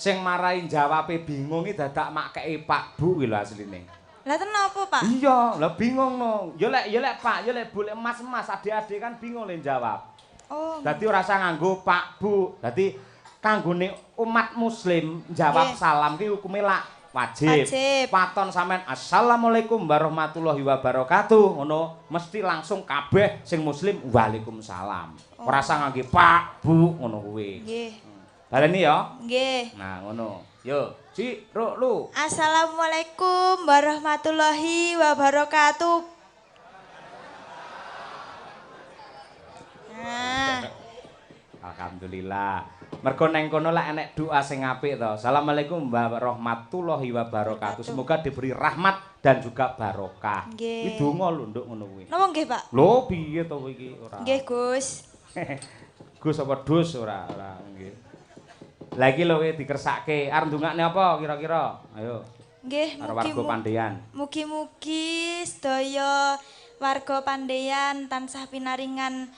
Sing marai jawabe bingung iki dadak makkeki Pak Bu kuwi lho asline. Lah ten napa, Pak? Iya, lah bingung no. Ya lek Pak, ya lek Bu, lek mas-mas, adik-adik kan bingung le jawab. Oh. Dadi ora usah nganggo Pak Bu. Dadi kanggone umat muslim jawab salam ki hukume lak wajib. Waton sampean assalamualaikum warahmatullahi wabarakatuh ngono, mesti langsung kabeh sing muslim waalaikumsalam. Ora usah ngangge Pak Bu ngono kuwi. Nggih. Baleni ya? Nggih. Nah, ngono. Yo, Ci, ro, lu. Assalamualaikum warahmatullahi wabarakatuh. Nah. Alhamdulillah. Mergo neng kono lek enek doa sing apik to. Assalamualaikum warahmatullahi wabarakatuh. Semoga diberi rahmat dan juga barokah. Kuwi donga lho nduk ngono kuwi. Napa nggih, Pak? Lho, piye to kowe iki ora? Nggih, Gus. Gus apa dus ora nggih. Lah iki lho kowe dikersake, arep ndongakne apa kira-kira? Ayo. Nggih, warga Pandeyan. Mugi-mugi sedaya warga Pandeyan tansah pinaringan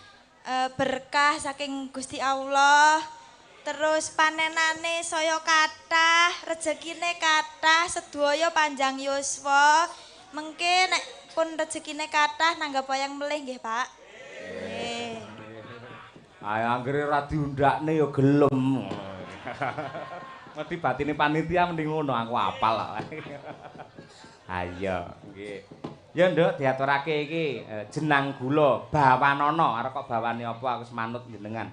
berkah saking Gusti Allah. Terus panenane saya kathah, rejekine kathah, sedaya panjang yuswa. Mengke nek pun rejekine kathah nanggap wayang melih nggih, Pak. Nggih. Ayo anggere ora diundakne ya gelem. Mesti batine panitia mending ngono aku apal. Ayo nggih. Ya nduk diaturake iki jenang gula bawanana arep kok bawane apa aku wis manut jenengan.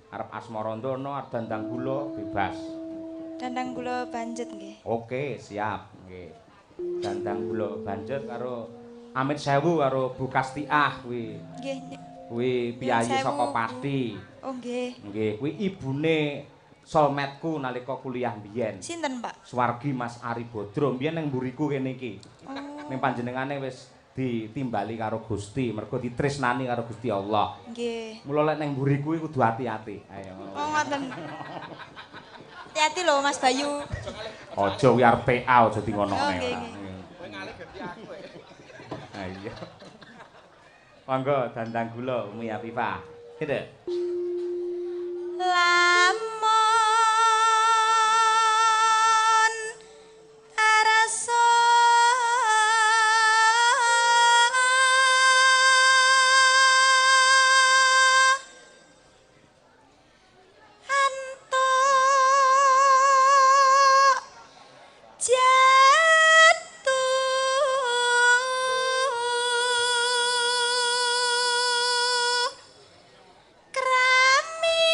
Arep asmarandana arep dandang gula bebas. Dandang gula banjet nggih. Oke, siap nggih. Dandang gula banjet karo Amit Sewu karo Bu Kastiah kuwi. Nggih. Kuwi piyayi saka Pati. Oh nggih. Nggih, kuwi ibune solmetku nalika kuliah mbiyen. Sinten, Pak? Swargi Mas Ari Bodro mbiyen ning mburiku kene iki. Oh. Ning panjenengane wis ditimbali karo Gusti, mergo ditresnani karo Gusti Allah. Nggih. Mula lek ning mburiku iku kudu ati-ati. Ayo. Oh ngoten. Ati-ati lho Mas Bayu. Aja kuwi arep PA aja dingonokne. Oh nggih nggih. Kowe ngalih ganti aku. Ayo. Monggo dandang gula Umi Afifah. Gitu. Lamun arasa antuk jatuh krami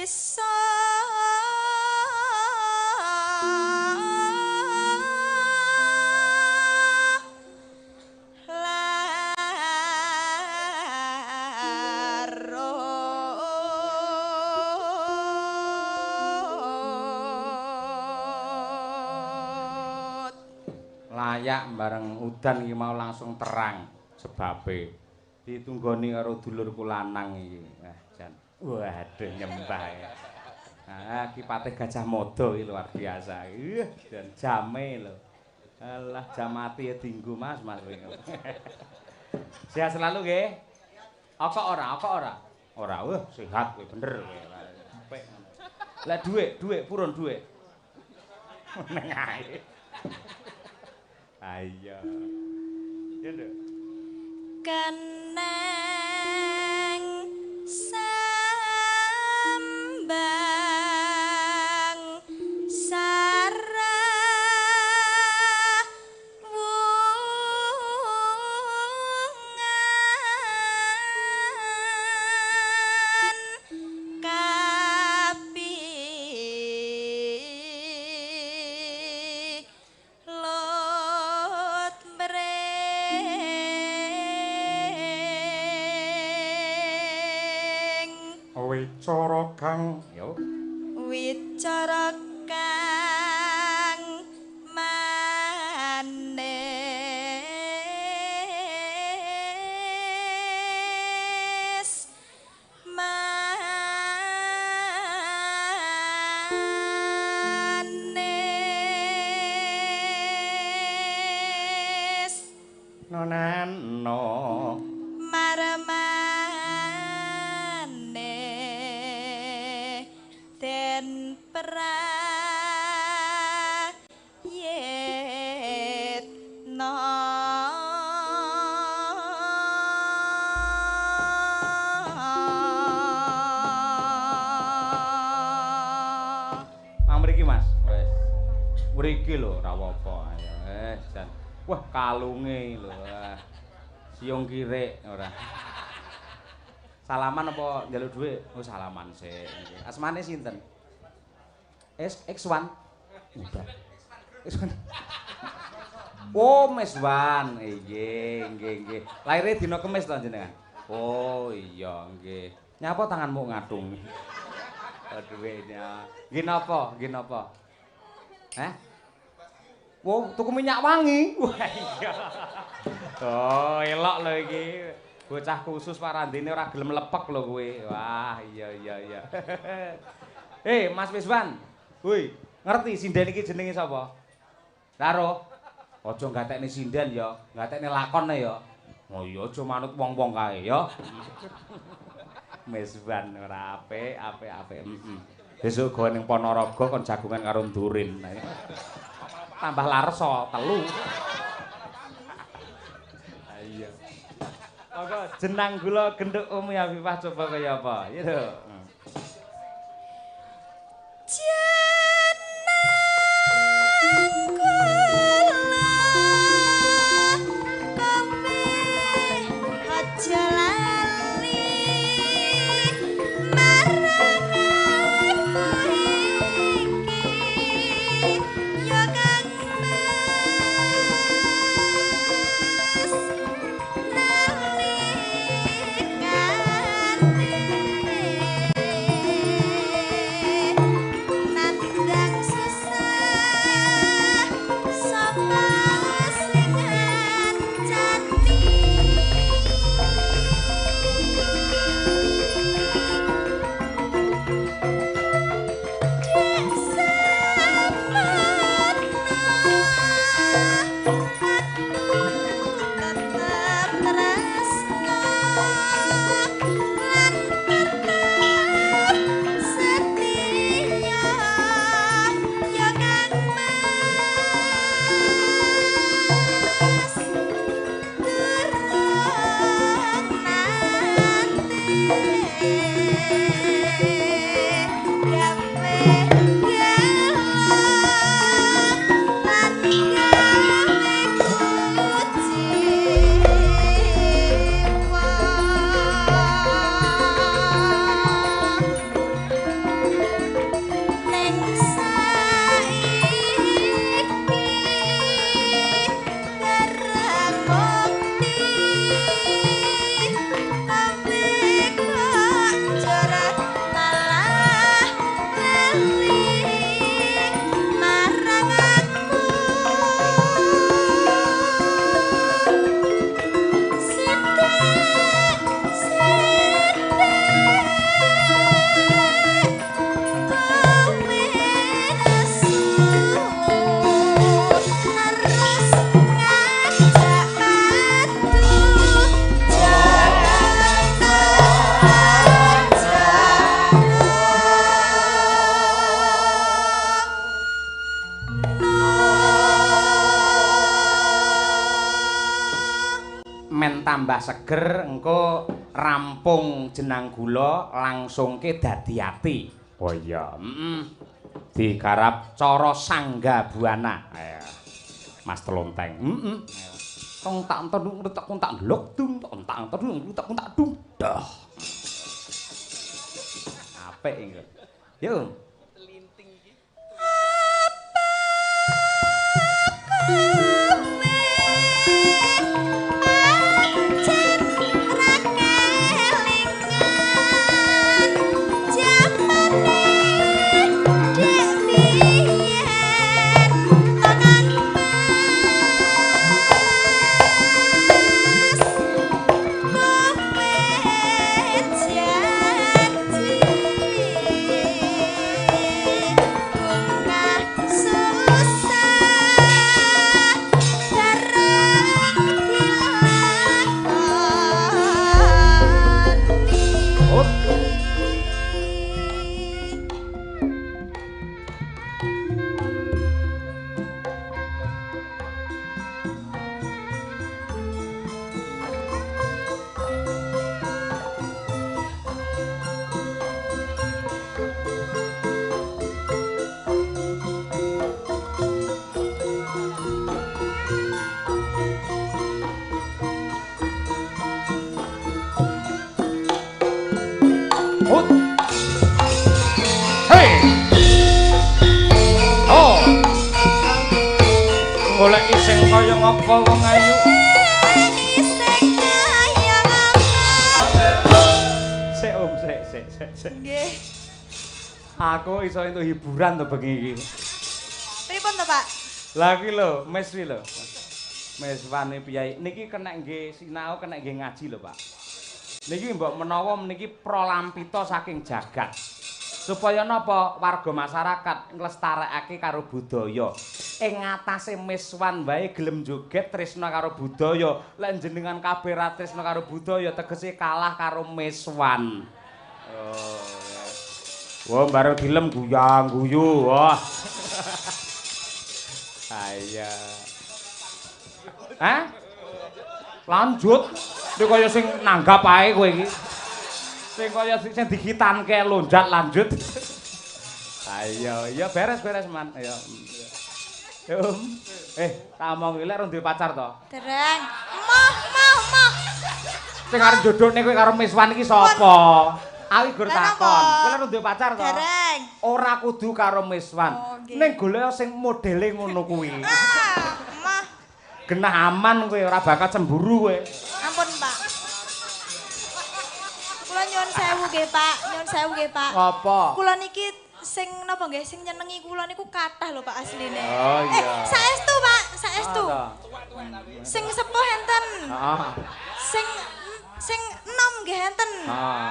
desa Larut. Layak bareng udan iki mau langsung terang sebabe. Ditunggoni karo dulurku lanang iki. Wah, jan. Waduh nyembah ya. Ah, Ki Patih Gajah Mada iki luar biasa. Ih, jan jame lho. Alah jam mati ya dinggo Mas, Mas. Sehat selalu nggih. Apa ora? Apa ora? Ora, wah sehat kowe bener kowe. Apik. Lah dhuwit, dhuwit purun dhuwit. Meneng ae. Ayo. Ya, Nduk. Keneng sambang sarawungan kapi lut mring Wicara kang yo wicara kang manis manis nonano marmane den prayitna. Mang mriki Mas. Wis. Mriki lho ora apa-apa. Ayo wis jan. Wah kalunge lho. Siung kirik ora. Salaman apa njaluk dhuwit? Oh salaman sik. Asmane sinten? S X1. Udah. X1. Oh, Meswan. Nggih, nggih, nggih. Lahire dina Kemis to jenengan? Oh iya, nggih. Nyapa tanganmu ngatung? Oh, dhuwitnya. Nggih napa? Nggih napa? Hah? Wow, tuku minyak wangi. Wah iya. Oh, elok lho iki. Bocah khusus parandene ora gelem lepek lho kowe. Wah, iya iya iya. Mas Wiswan. Woi, ngerti sinden iki jenenge sapa? Karo. Aja gatekne sinden ya, gatekne lakone ya. Oh iya, aja manut wong-wong kae ya. Meswan ora apik, apik apik. Heeh. Besok gawe ning Ponorogo kon jagongan karo Ndurin. Tambah larso telu. Iya. Monggo jenang gula genduk Umi Afifah coba kaya apa? Ya lho. Jenang gula kopi aja lali marang aku iki ya Kang Mas nalikane. tambah seger engko rampung jenang gula langsungke dadi ati. Oh iya, heeh. Digarap cara sangga buana. Ayo. Mas Telonteng. Heeh. Tong tak entung tak tak lok dung tong tak entung tak tak dung. Dah. Apik iki. Yo. Linting iki. Apa kowe pancen ra kelingan jamane dek biyen tenan Mas kowe janji bungah susah bareng dilakoni. Ut. Ut. Hei. Oh. Golek sing kaya ngapa wong ayu. Sing kaya ngapa. Sik Om, sik sik sik sik. Nggih. Aku iso entuk hiburan to bengi iki. Pripun to, Pak? Lah iki lho, mes iki lho. Meswane piyai niki kenek nggih sinau, kenek nggih ngaji lho, Pak. Niki mbok menawa meniki prolampita saking jagat. Supaya napa warga masyarakat nglestarekake karo budaya. Ing ngatasé meswan wae gelem joget tresna karo budaya. Lek jenengan kabeh ra tresna karo budaya tegese kalah karo meswan. Oh. Wah, bareng dilem guyang-guyu. Wah. Ayo. Hah? Lanjut. Iki kaya sing nanggap ae kowe iki. Sing kaya sing dikitanke lonjat lanjut. Ayo, ya beres-beres man. Ayo. Om. Tak omong iki lek rung duwe pacar to? Dereng. Moh, moh, moh. Sing arep jodhone kowe karo Miswan iki sapa? Aku gur takon. Kowe lek rung duwe pacar to? Dereng. Ora kudu karo Miswan. Oh, nggih. Ning golek sing modele ngono kuwi. Ah, moh. Genah aman kowe, ora bakal cemburu kowe. Ampun, Pak. Kula nyuwun sewu nggih, Pak. Nyuwun sewu nggih, Pak. Apa? Kula niki sing napa nggih sing nyenengi kula niku kathah lho Pak asline. Oh iya. Saestu, Pak, saestu. Sing sepuh enten. Heeh. Sing sing enom nggih enten.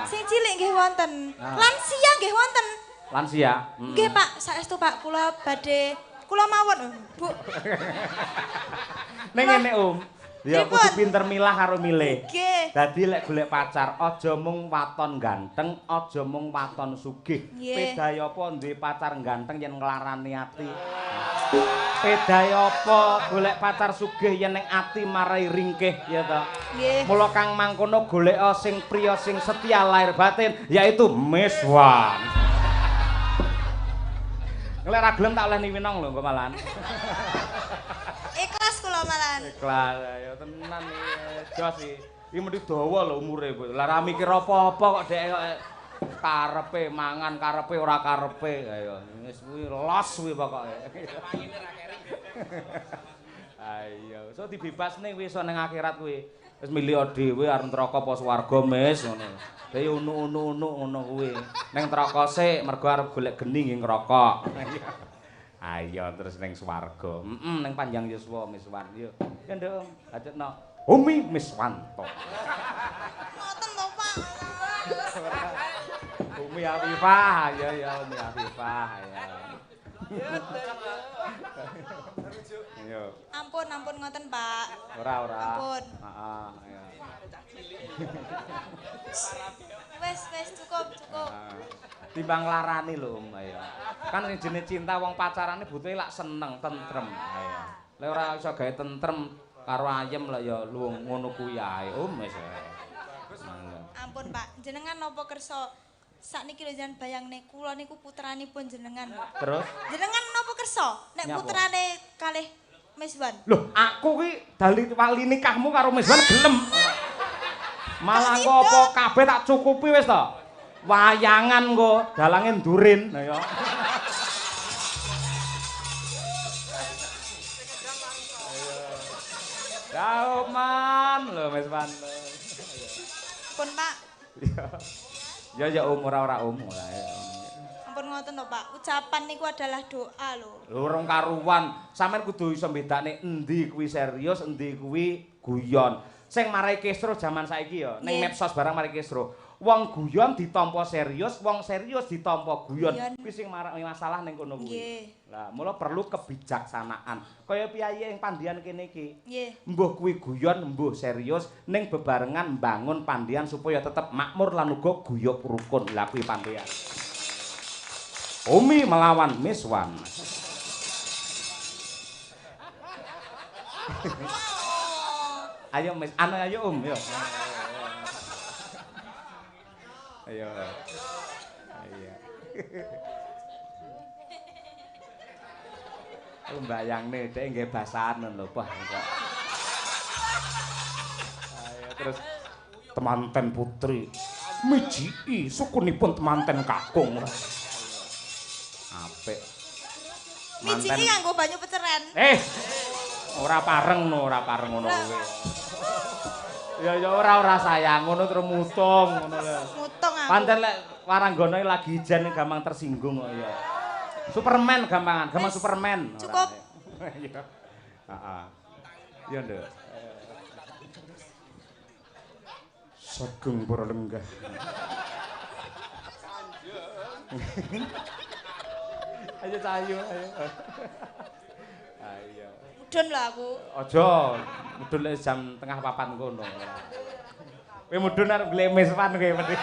Sing cilik nggih wonten. Lansia nggih wonten. Lansia? Nggih, Pak, saestu Pak, kula badhe kula mawon, Bu. Ning ngene, Om. Ya kudu pinter milah karo milih. Nggih. Dadi lek golek pacar aja mung waton ganteng, aja mung waton sugih. Bedhae apa duwe pacar ganteng yen nglarani ati? Bedhae apa golek pacar sugih yen ning ati marai ringkih ya ta? Nggih. Mula kang mangkono goleka sing priya sing setia lahir batin yaitu Miswan. Lek ra gelem tak olehni winong lho engko malahan. Ikhlas kula malahan. Ikhlas ya tenan iki jos iki. Iki mesti dawa lho umure, Bu. Lah ra mikir apa-apa kok dhek kok karepe mangan, karepe ora karepe. Ayo wis kuwi los kuwi pokoke. Ayo, so dibebasne kuwi iso ning akhirat kuwi. Wis milih dhewe arep neraka apa swarga mes ngono. Dhewe unu-unu ngono kuwi. Ning neraka sik mergo arep golek geni nggih ngrokok. Ayo terus ning swarga. Heeh, ning panjang yuswa Miswan. Yo. Ya nduk, lanjutno. Umi Miswanto. Ngoten to, Pak. Umi Afifah, ya ya Umi Afifah ya. Ayo. Ampun, ampun ngoten, Pak. Ora, ora. Ampun. Heeh, ya. Wes, wes cukup, cukup. Timbang larani lho, Om, ayo. Kan sing jenenge cinta wong pacarane butuhe lak seneng, tentrem. Ayo. Lek ora iso gawe tentrem, Karo ayem lho ya luwung ngono kuwi ae. Om wis. Ampun, Pak. Jenengan napa kersa sakniki lho jenengan bayangne kula niku putranipun jenengan. Terus jenengan napa kersa nek putrane kalih Miswan? Loh, aku ki dali wali nikahmu karo Miswan gelem. Malah engko apa kabeh tak cukupi wis to. Wayangan engko dalange ndurin ya. Dauman lho Miswan. Pun, Pak. Ya ya om ora om ora. Ampun ngoten to, Pak. Ucapan niku adalah doa lho. Lho rong karuan, sampean kudu iso mbedakne endi kuwi serius, endi kuwi guyon. Sing marai kisruh jaman saiki ya, ning medsos barang marai kisruh. Wong guyon ditampa serius, wong serius ditampa guyon. Kuwi sing marai masalah ning kono kuwi. Lah, mula perlu kebijaksanaan. Kaya piyayi ing Pandian kene iki. Mbuh kuwi guyon, mbuh serius, ning bebarengan mbangun Pandian supaya tetep makmur lan uga guyub rukun. Lah kuwi Pandian. Umi melawan Miswan. Ayo Mis, anu ayo Om, yo. Ayo. Ayo. Aku mbayangne dhek nggih basahan lho, Pak. Ayo terus temanten putri mijiki sukunipun temanten kakung. Apik. Mijiki nganggo banyu peceren. Ora pareng no, ora pareng ngono kuwi. Ya ya ora sayang ngono terus mutung ngono lho. Mutung aku. Pancen lek waranggana lagi ijen gampang tersinggung kok ya. Superman gampangan, gampang Superman. Cukup. Iya. Heeh. Iya, Nduk. Sagung para lenggah. Ayo cayu, ayo. Ayo. Mudun lho aku. Aja, mudun lek jam 3:30 kono. Kowe mudun arep golek Miswan kowe mesti.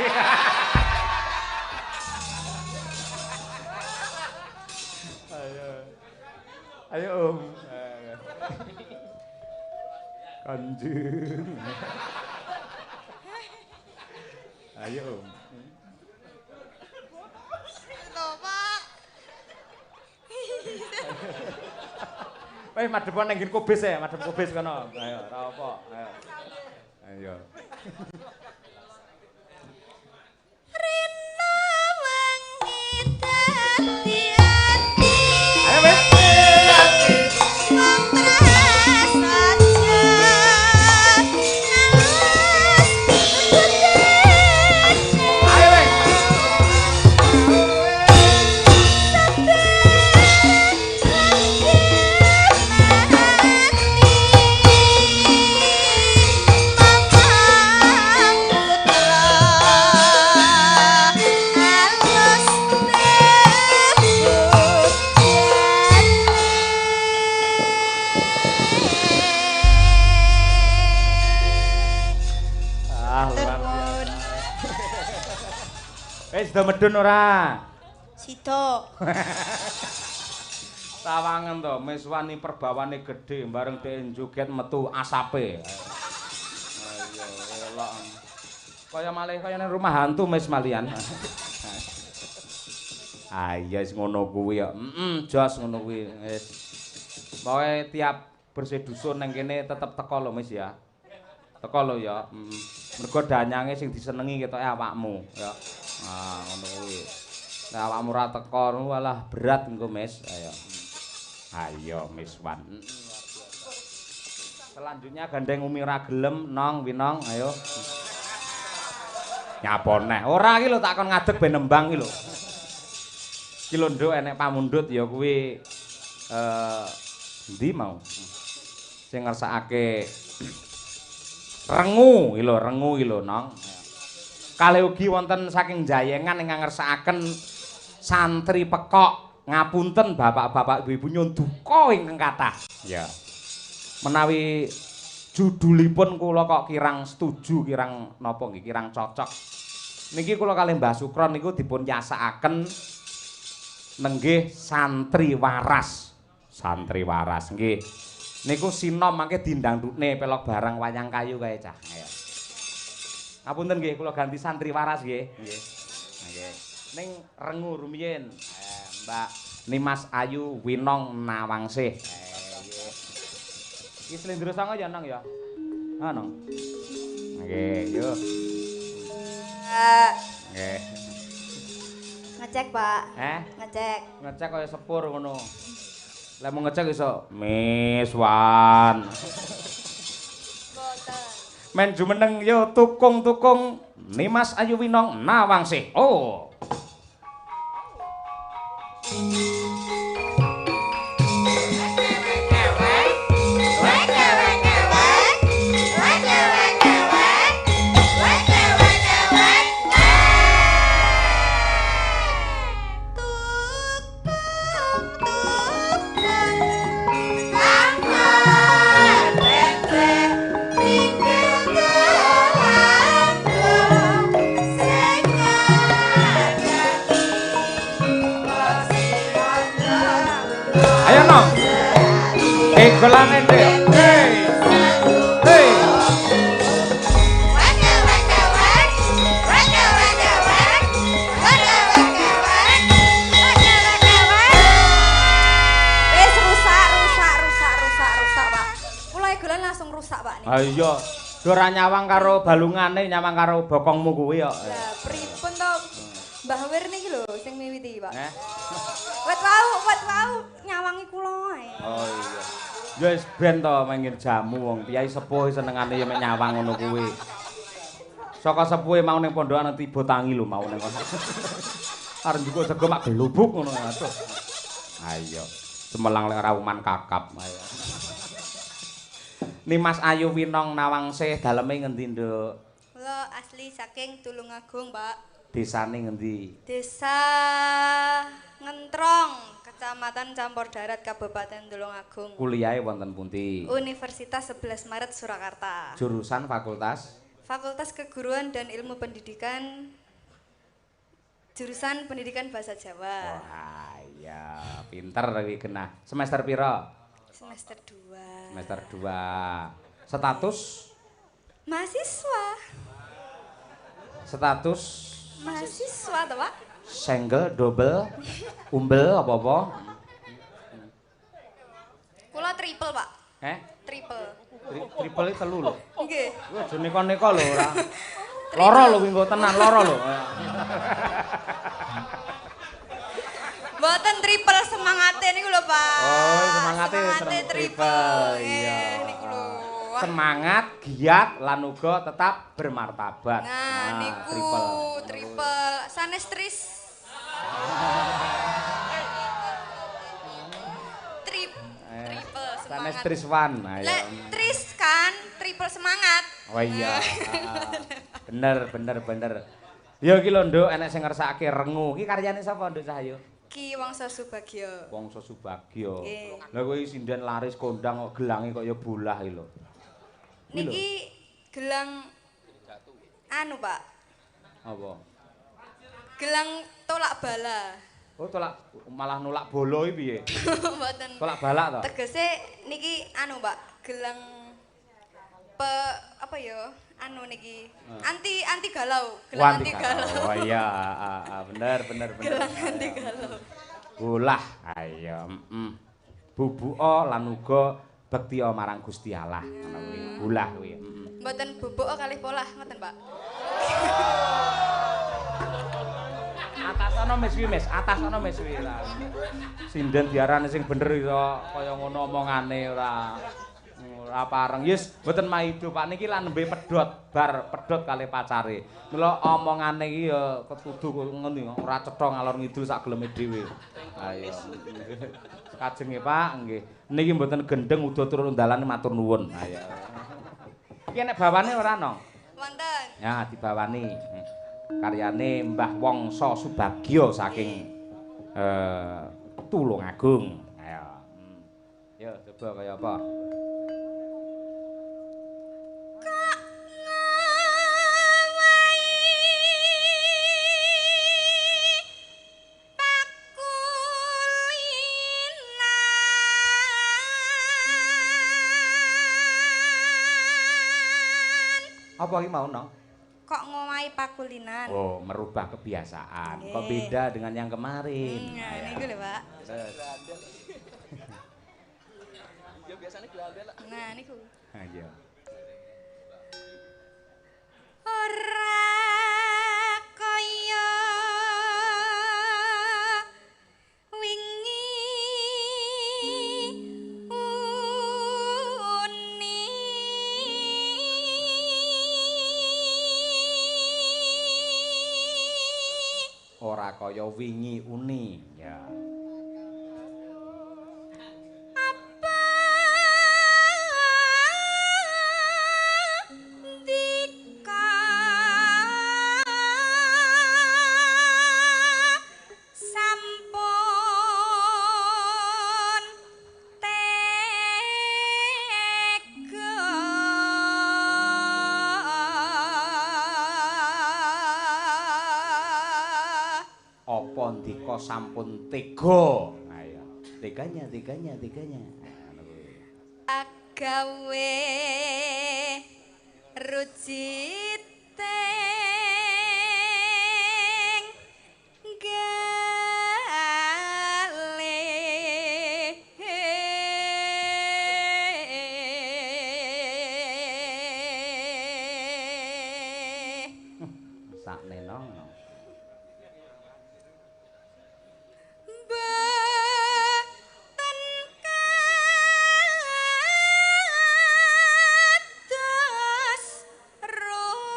Ayo. Ayo Om. Kanjeng. Ayo Om. Lho, Pak. Weh madhep nang nggen kobis ya, madhep kobis kono. Ayo, ora apa. Ayo. Ayo. Rina wengi dadi ati. Ayo wis. Ayo wis. Ah, luar biasa. Wis do medun ora? Sida. Sawangen to, Miswani perbawane gedhe bareng dhek joget metu asape. Ayo elok. Kaya malih kaya nang rumah hantu Mis malian. Ayo wis ngono kuwi ya. Heeh, jos ngono kuwi. Wis. Pokoke tiap bersih dusun nang kene tetep teko lho Mis ya. Teko lho ya. Heeh. Mergo danyange sing disenengi ketoke awakmu ya. Ah, ngono kuwi. Nek awakmu ora teko walah berat engko Mis. Ayo. Ayo Miswan. Selanjutnya gandeng Umi ora gelem nong winong ayo. Nyapa neh? Ora iki lho tak kon ngadeg ben nembang iki lho. Iki lho nduk enek pamundhut ya kuwi endi mau? Sing ngersakake rengu iki lho, rengu iki lho nong. Kalih ugi wonten saking Jayengan ingkang ngersakaken santri pekok. Ngapunten bapak-bapak ibu-ibu nyuwun duka ingkang kathah. Ya. Menawi judulipun kula kok kirang setuju, kirang napa nggih, kirang cocok. Niki kula kalih Mbah Sukron niku dipun yasakaken nenggih santri waras. Santri waras nggih. Niku sinom mangke dindangdutne pelok barang wayang kayu kae cah. Ayo. Ngapunten nggih kula ganti santri waras nggih. Nggih. Nggih. Ning rengu rumiyin. Mbak Nimas Ayu Winong Nawangsih. Nggih. Iki slendro sanga ya Nong ya. Ha Nong. Nggih, yo. Nggih. Ngecek, Pak. Ngecek. Ngecek kaya sepur ngono. Lah mau ngecek iso miswan. Boten. Men jumeneng yo tukung-tukung Nimas Ayu Winong Nawangsih. Oh. Golane ndek. Hey. Hey. Wis rusak, Pak. Kula golan langsung rusak, Pak niki. Ha iya, ora nyawang karo balungane, nyawang karo bokongmu kuwi kok. Lah pripun to? Mbah Wir niki lho sing miwiti, Pak. Heh. Wet wau nyawangi kula ae. Oh iya. Ya wis ben to mengin jamu wong piyai sepuh senengane ya mek nyawang ngono kuwi. Saka sepuhe mau ning pondokan tiba tangi lho mau ning kono. Arep njukuk sego mak gelubuk ngono aduh. Ayo, cemelang lek ora uman kakap. Ayo. Nimas Ayu Winong Nawangsih daleme ngendi, Nduk? Kula asli saking Tulungagung, Pak. Desane ngendi? Desa Ngentrong, Kecamatan Campur Darat, Kabupaten Tulungagung. Kuliahe wonten pundi? Universitas 11 Maret Surakarta. Jurusan fakultas? Fakultas Keguruan dan Ilmu Pendidikan, jurusan Pendidikan Bahasa Jawa. Wah, iya, pinter iki genah. Semester pira? Semester 2. Semester 2. Status? Mahasiswa. Status? Mahasiswa toh, Pak? Single, double, umbel apa-apa? Kula triple, Pak. Triple. Triple iki telu lho. Nggih. Kuwi aja neko-neko lho ora. Loro lho kuwi engko tenan loro lho. Mboten triple semangate niku lho, Pak. Oh, semangate triple. Iya. Niku lho. Semangat, giat lan uga tetap bermartabat. Nah, niku triple. Sanes tris. Triple semangat. Sanes triswan. Ayo. Lek tris kan triple semangat. Oh iya. Bener. Ya iki lho, Nduk, enek sing ngersakake rengu. Iki karyane sapa, Nduk Cahyo? Ki Wongso Subagyo. Wongso Subagyo. Lah kowe sinden laris kondang kok gelange kok ya bolah iki lho. Niki gelang anu, Pak. Apa? Gelang tolak bala. Oh, tolak malah nolak bolo iki piye? Mboten. Tolak balak to? Tegese niki anu, Pak, gelang apa ya? Anu niki anti galau, gelang anti galau. Oh iya, bener. Gelang anti galau. Bolah, ayo, Bubuka lan uga bektiya marang Gusti Allah ngono kuwi. Bolah kuwi. Mboten bubuka kalih polah, ngoten, Pak. Atasana mes kuwi, Mes. Atasana mes kuwi. Sinden diarani sing bener iso kaya ngono omongane ora. Ora pareng. Yes, mboten maido, Pak. Niki lan nembe pedhot, bar pedhot kalih pacare. Mula omongane iki ya ketuduh ngono ora cetha ngalor ngidul sak geleme dhewe. Ayo. Kajenge, Pak, nggih. Niki mboten gendeng uda turun dalan matur nuwun. Ayo. Iki nek bawane ora, Nong? Wonten. Ya, dibawani. Karyane Mbah Wongso Subagyo saking Tulungagung. Ayo. Yo, coba kaya apa? Apa iki mau, Nong? Kok ngowahi pakulinan. Oh, merubah kebiasaan. Kok beda dengan yang kemarin. Nah, niku lho, Pak. Ya biasane glandel. Nah, niku. Ha iya. Ora kaya wingi uni. Ora kaya wingi uni, ya. Apa ndika sampun tega. Apa ndika sampun tega? Ayo. Teganya, teganya, teganya. Agawe rujiting gale. Sakne nong. Mboten kados rumiyin.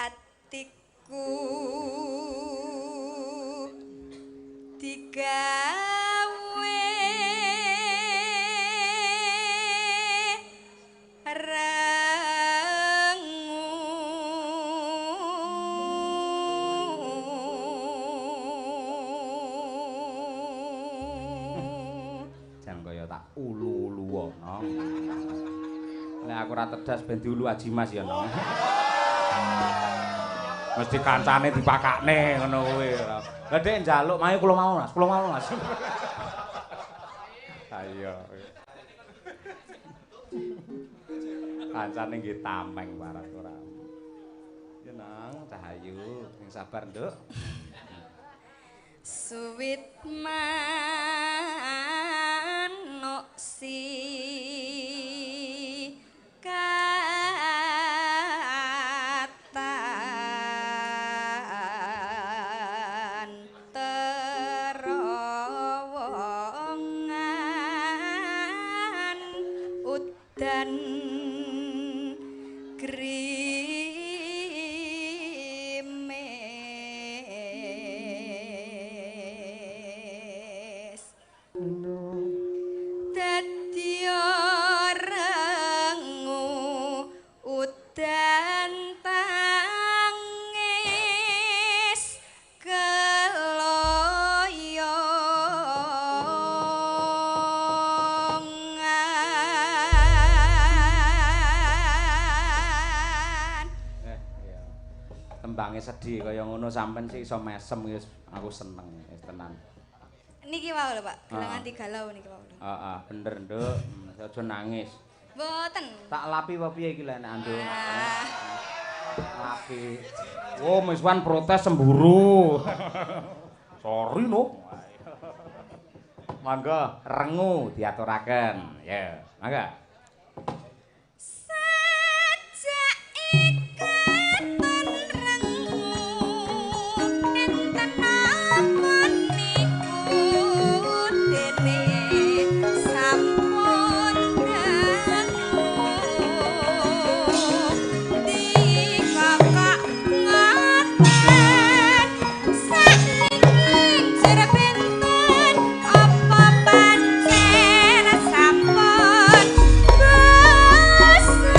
Atiku digawe rengu. Jan kaya tak ulu-ulu ono. Nek aku ora tedas ben diulu Aji Mas ya, Nong. Mesti kancane dipakakne ngono kuwi. Lah dek njaluk mae kula mau Mas, kula mau Mas. Ayo. Kancane nggih tameng waras ora. Ya Nang, Cahayu, sing sabar, Nduk. Suwit manuk si katan terowongan udan grimis. Dadi rengu udan tangis keloyongan. Iya. Tembange sedih kaya ngono sampean sih iso mesem wis aku seneng wis tenan. Niki wau lho, Pak, gelangan galau niki wau lho. Heeh, bener, Nduk. Aja nangis. Mboten. Tak lapi apa piye iki lek nek anduk? Ah. Lapi. Oh, miswan protes cemburu. Sorry no. Mangga rengu diaturaken. Ya, mangga. Sajak ikaten rengu enten napa niku dene sampun dangu dikakak ngoten sakniki jer benten apa pancen sampun bosen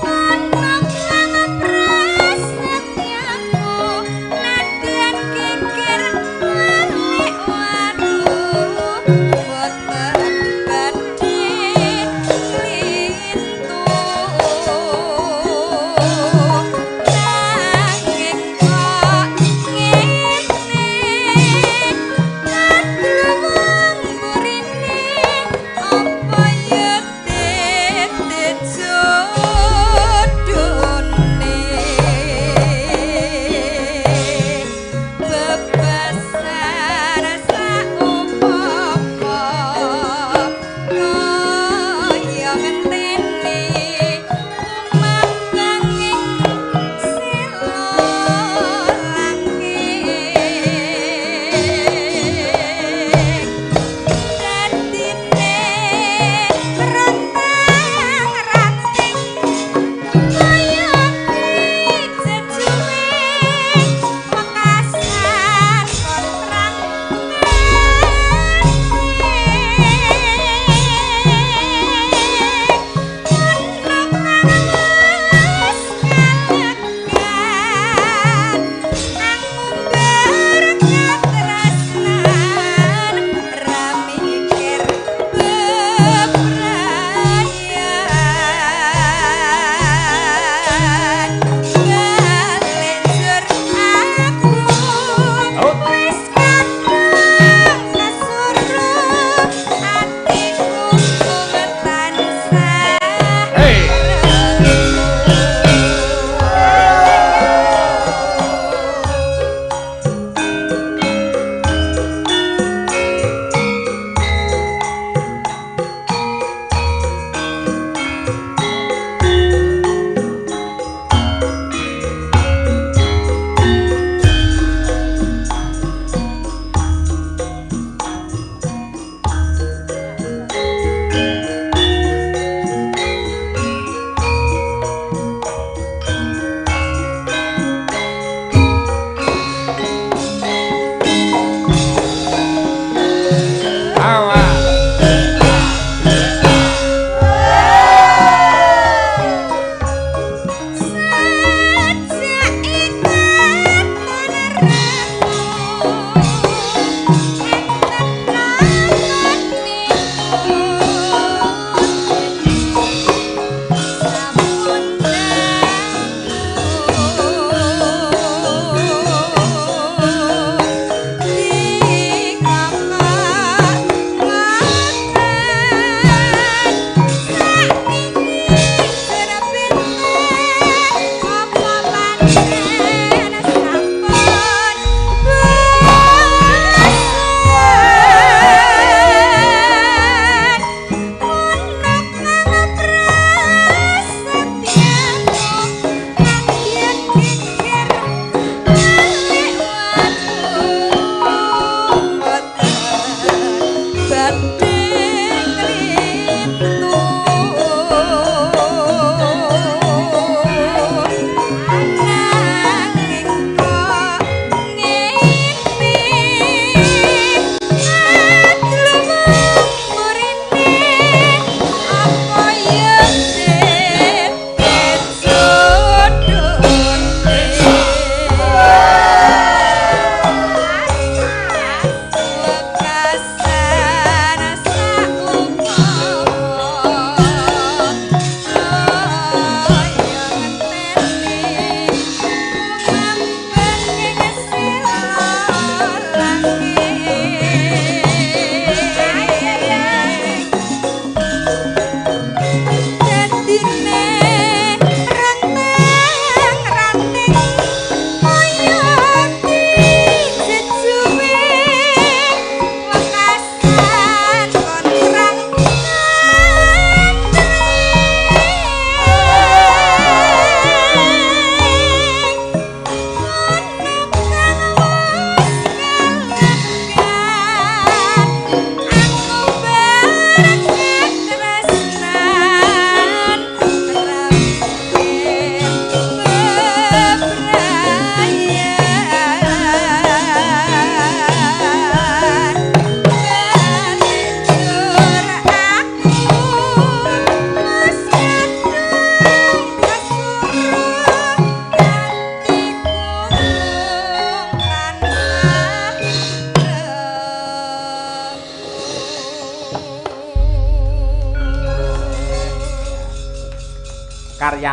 ana kang prasetyaku nadyan kikir balik watu boten badhe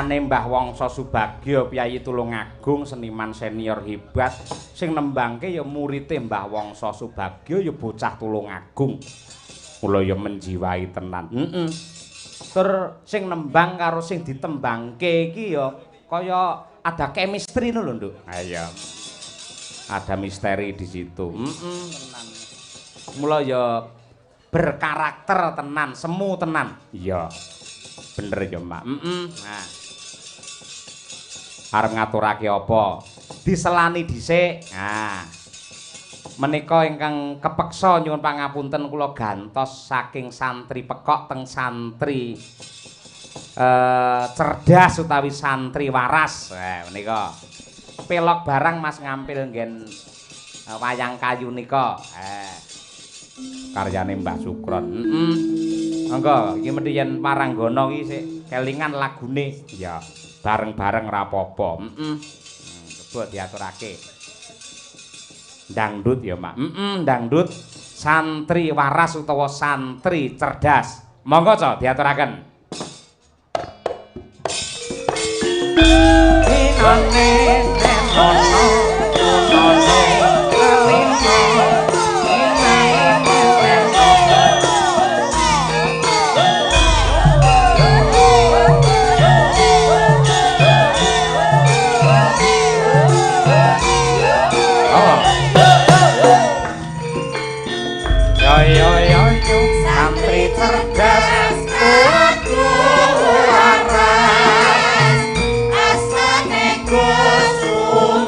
Karyane Mbah Wongso Subagyo, piyayi Tulungagung, seniman senior hebat. Sing nembangke ya murite Mbah Wongso Subagyo ya bocah Tulungagung. Mula ya menjiwai tenan. Heeh. Tur sing nembang karo sing ditembangke iki ya kaya ada chemistry ngono lho, Nduk. Ha iya. Ada misteri di situ. Heeh, tenan. Mula ya berkarakter tenan, semu tenan. Iya. Bener ya, Mak. Heeh. Nah. Arep ngaturake apa? Diselani dhisik. Nah. Menika ingkang kepeksa nyuwun pangapunten kula gantos saking santri pekok teng santri cerdas utawi santri waras. Menika. Pelok barang Mas ngampil nggen wayang kayu nika. Karyane Mbah Sukron. Heeh. Monggo iki mesti yen Waranggana iki sik kelingan lagune. Ya, bareng-bareng ra apa-apa. Heeh. Coba diaturake. Dangdut ya, Mak. Heeh, dangdut santri waras utawa santri cerdas. Monggo co diaturaken. Inane nenono nenono kelino. Yo yo yo santri cerdas